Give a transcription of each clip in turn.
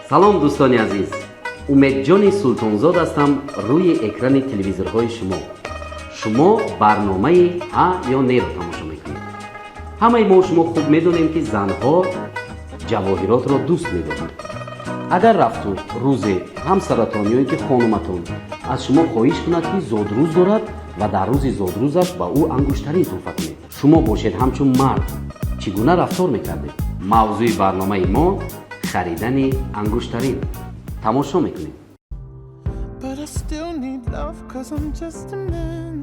Салом, дӯстони азиз, Умедҷони Султонзод ҳастам рӯи экрани телевизорҳои шумо. Шумо барномаи «Ҳа ё не»-ро тамошо мекунед. Ҳамаи мо шумо хуб медонем, ки занҳо ҷавоҳиротро дӯст медоранд. Агар рафту рӯзе ҳамсаратон ё ин ки хонуматон аз шумо хоҳиш кунад, ки зодрӯз дорад ва дар рӯзи зодрӯзаш ба ӯ ангуштарин тӯҳфа кунед, шумо бошед, ҳамчун мард чӣ гуна рафтор мекардед? Мавзӯи барномаи мо харидани ангуштарин. Тамошо мекунед. But I still need love, 'cause I'm just a man.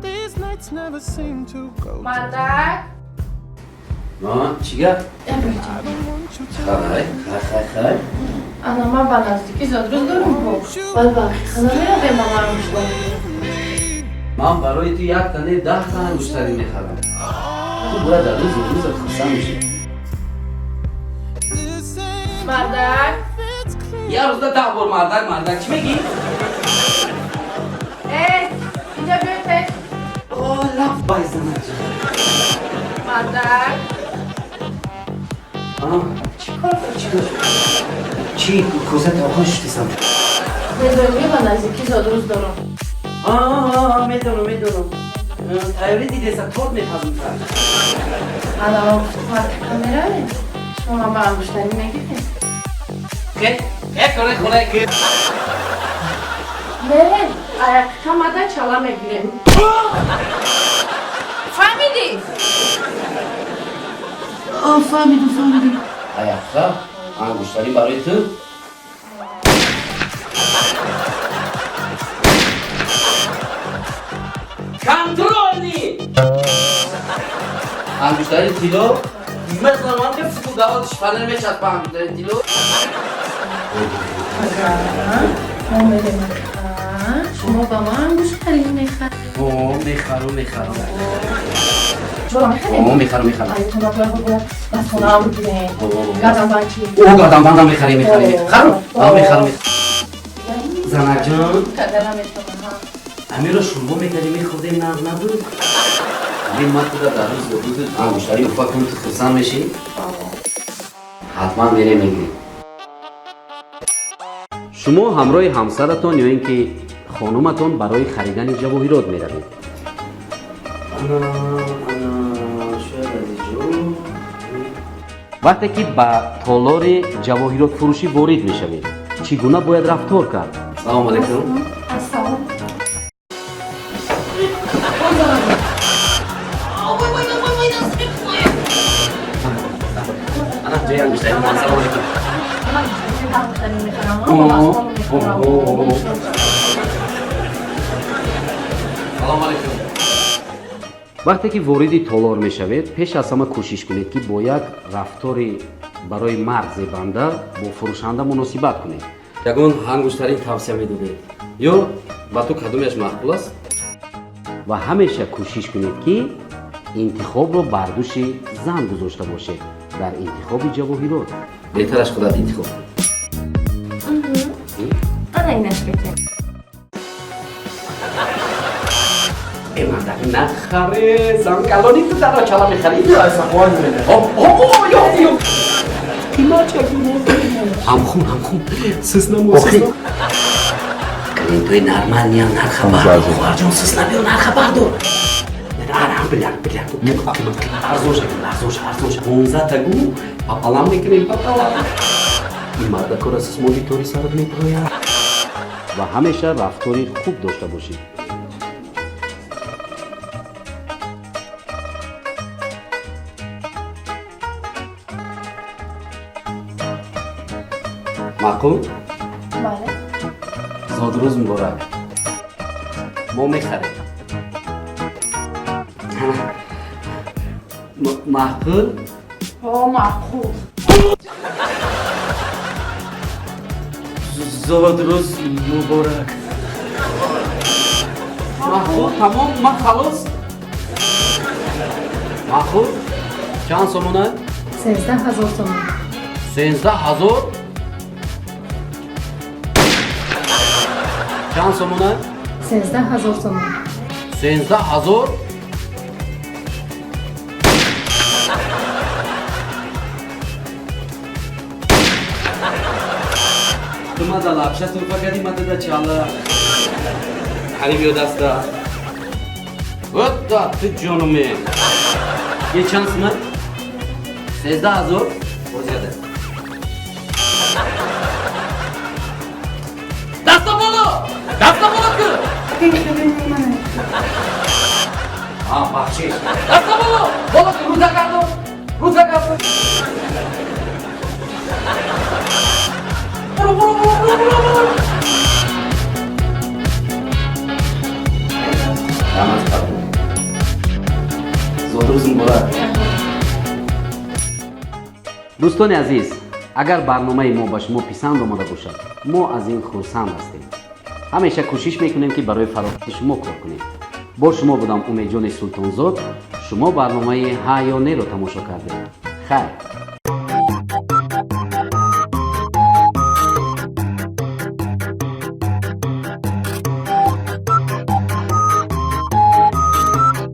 These nights never seem to go. Мардак! Чӣ гап? I don't want you to Хай, хай, хай, хай. Ана, ман ба наздикӣ зодрӯз дорум ку, баъд ба ҳақиқа намеравем, ба ман ангуштарин? Ман барои ту як тане 10 та ангуштарин мехарам. Ту бояд дар рӯзи зодрӯзат хурсанд бошӣ. This ain't Мардак! it's clear. Як рӯзда 10 бор мардак, мардак чӣ мегӣ? Э, инҷа биёй тез. О, лаб байзанад. Мардак! Чӣ кор, чӣ кор, чӣ? Кӯза тавхон шудисам. Медонӣ, ба наздикӣ зодрӯз дорум. Медонам, медонам, тайёрӣ дидеса, торт мепазм. Ана, ман гуфтам, ҳақиқа меравем, шумо ман ба ангуштарин мегиред? Кори хона ки. Мерем, ҳақиқа мада чала мегирем, фаҳмидӣ? Фаҳмидум, фаҳмидум. Аяққа ангуштарин барои ту. Контрольный ангуштари тилло, масалан, ман ки футбол давод шифанер мечаспа ангуштари тилло. Мо мерем ҳақиқа, шумо ба ман ангуштарин мехаред. О, мехарам, мехарам. Чора мехарем? О, мехарам, мехарам. Ай, тона бояд дастхонаам бигирем, гарданбандчи. О, гарданбандам мехарем, мехарем, мехарам, мехарам, занаҷон. Када наметавонам. Амиро шурбо мекардем, мехӯрдем, нағз набуд? Ҳамин ман туда дар рӯзи зодрӯзат ангуштарин туҳфа кунам, ту хурсанд мешӣ? Ҳатман мерем, мегирем. Шумо ҳамроҳи ҳамсаратон ё ин ки хонуматон барои харидани ҷавоҳирот меравед. Ана, ана, шояд аз иҷо. Вақте ки ба толори ҷавоҳиротфурӯшӣ ворид мешавед, чӣ гуна бояд рафтор кард? Салому алайкум. Ассалом. Ана, ҷои ангуштарин ман. Салому алайкум. Ангуштарин мехарам. О, о, о. Салому алайкум. Вақте ки вориди толор мешавед, пеш аз ҳама кӯшиш кунед, ки бо як рафтори барои мард зебанда бо фурӯшанда муносибат кунед. Ягон ангуштарин тавсия медодед ё ба ту кадомеаш маъқул аст? Ва ҳамеша кӯшиш кунед, ки интихобро бар дӯши зан гузошта бошед. Дар интихоби ҷавоҳирот беҳтараш худат интихоб кун. Ана, инаш беҳтар. Э, мардак, нахаре, зан калони, ту дара чала мехарӣ. Қимат. Ҳамхун, ҳамхун, сис намо. Клиентои нормальный ам нарха бардор, хоҳарҷон, сис набиё, нарха бардор. Биляр, биляр, қимат, қимат, арзон ша, арзон ша, арзон ша. 15 та гу пополам мекунем, пополам. Ин мардакора сис монитори сарат меброяд. Ва ҳамеша рафтори хуб дошта бошед. Маъқул? Бале. Зодрӯз муборак. Мо мехарем. Маъқул? О, маъқул. Зодрӯз муборак. Маъқул, тамом, ман халос. Маъқул, чанд сомона? 13 000 сомон. 13 000. Чанд сомона? 13 000 сомон. 13 000. Ту ма да лапша турфа кардӣ, ма ту да чала. Ҳани биё даста. Отта ту ҷонуме. Е чанд сумай? 13 000? Бозида. Даста боло! Даста боло ку! А, бахшиш. Даста боло! Боло ку, рӯза гардон. Рӯза гардон. Буро, буро, буро, буро, буро, буро. Намаз қабул. Зодрӯз муборак. Дӯстони азиз, агар барномаи мо ба шумо писанд омада бошад, мо аз ин хурсанд ҳастем. Ҳамеша кӯшиш мекунем, ки барои фароғати шумо кор кунем. Бо шумо будам Умедҷони Султонзод. Шумо барномаи «Ҳа ё не»-ро тамошо кардед. Хайр.